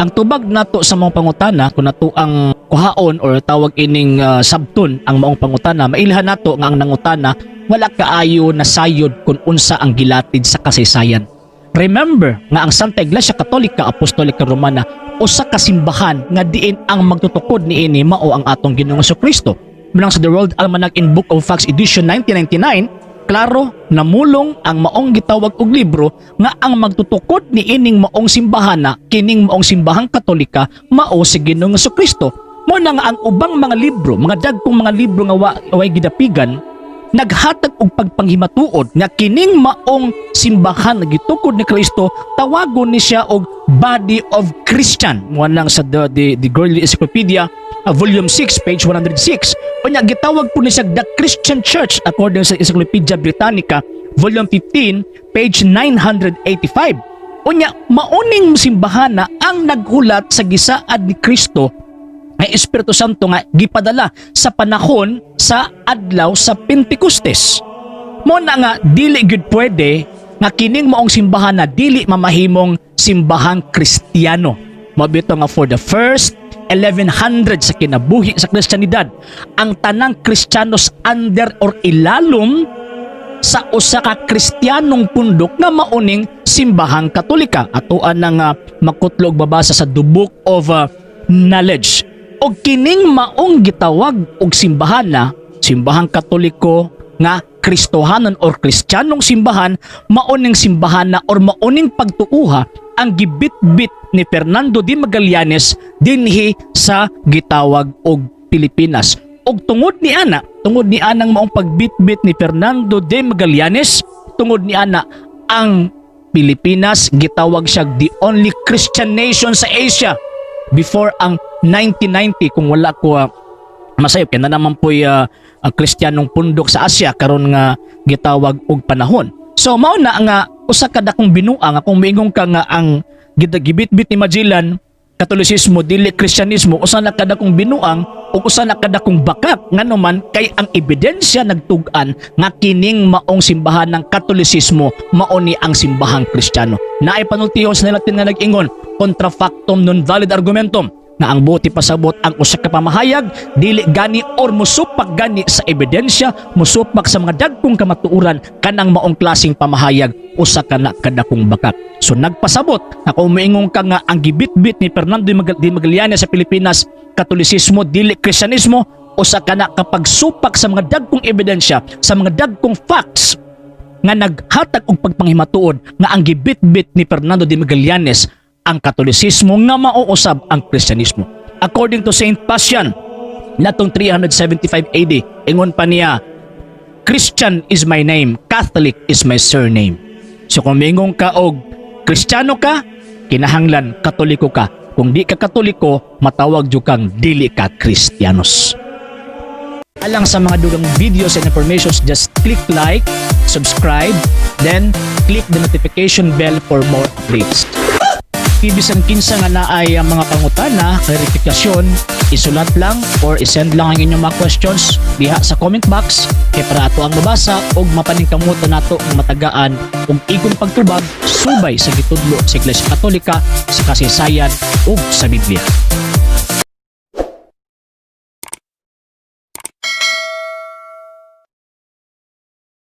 Ang tubag nato sa mga pangutana, kung nato ang kuhaon or tawag ining sabton ang maong pangutana, mailhan nato nga ang nangutana wala kaayo nasayod kung unsa ang gilatid sa kasaysayan. Remember nga ang Santa Iglesia Katolika Apostolika Romana usa ka simbahan nga diin ang magtutukod niini mao ang atong Ginoong Kristo. Bilang sa The World Almanac in Book of Facts edition 1999, klaro namulong ang maong gitawag og libro nga ang magtutukod niining maong simbahan na kining maong simbahang Katolika mao si Ginoong Kristo. Mo na nga ang ubang mga libro, mga dagkong mga libro nga way gidapigan, naghatag og pagpanghimatuod nga kining maong simbahan nga gitukod ni Kristo, tawagon ni siya og Body of Christian. Mo lang sa the Girly Encyclopedia, volume 6, page 106. Unya gitawag po ni siya the Christian Church according sa Encyclopedia Britannica, volume 15, page 985. Unya mauning simbahan na ang naghulat sa gisaad ni Kristo nga Espiritu Santo nga gipadala sa panahon sa adlaw sa Pentecostes. Mo na nga dili gyud pwede nga kining maong simbahan na dili mamahimong simbahang Kristiyano. Mao bitaw nga for the first 1100 sa kinabuhi sa Kristiyanidad, ang tanang Kristiyanos under or ilalom sa usa ka Kristiyanong pundok nga mauning simbahang Katolika. Atoan na nga makutlog babasa sa The Book of Knowledge. Og kining maong gitawag og simbahan na simbahang Katoliko nga Kristohanon or Kristiyanong simbahan, mauning simbahan na or mauning pagtuuha ang gibitbit ni Fernando de Magallanes dinhi sa gitawag og Pilipinas. Og tungod ni ana, tungod ni anang maong pagbitbit ni Fernando de Magallanes, tungod ni ana ang Pilipinas gitawag siya the only Christian nation sa Asia before ang 1990, kung wala ko masayop, kaya na naman po'y Kristiyanong pundok sa Asia karon nga gitawag og panahon. So mao na nga usa ka dakong binuang nga kung miingon ka nga ang gibitbit ni Magellan Katolisismo dili Kristyanismo, usa na ka dakong binuang ug usa na ka dakong bakak, ngano man kay ang ebidensya nagtug-an nga kining maong simbahan ng Katolisismo mao ni ang simbahang Kristiyano. Naay panultihon sa Latin nga nag-ingon, "Contra factum non valid argumentum," nga ang buot ipasabot, ang usa ka pamahayag dili gani or musupak gani sa ebidensya, musupak sa mga dagkong kamatuoran, kanang maong klaseng pamahayag usa ka na kadakong bakak. So nagpasabot nga kung moingon ka nga ang gibitbit ni Fernando de Magallanes sa Pilipinas Katolisismo dili Kristyanismo, usa ka na kapagsupak sa mga dagkong ebidensya, sa mga dagkong facts nga naghatag og pagpanghimatuod nga ang gibitbit ni Fernando de Magallanes ang Katolisismo nga mauusab ang Kristyanismo. According to Saint Pasian, natong 375 AD, ingon pa niya, "Christian is my name, Catholic is my surname." So kung mingon ka og Kristiyano ka, kinahanglan Katoliko ka. Kung di ka Katoliko, matawag jud kang dili ka Kristiyanos. Alang sa mga dugang videos and informations, just click like, subscribe, then click the notification bell for more updates. Bisan kinsa nga naay ang mga pangutana, klarifikasyon, isulat lang or isend lang ang inyong mga questions diha sa comment box kay para ato ang mabasa og mapaningkamutan nato nga matagaan og igong pagtubag subay sa gitudlo sa Iglesia Katolika, sa kasaysayan ug sa Biblia.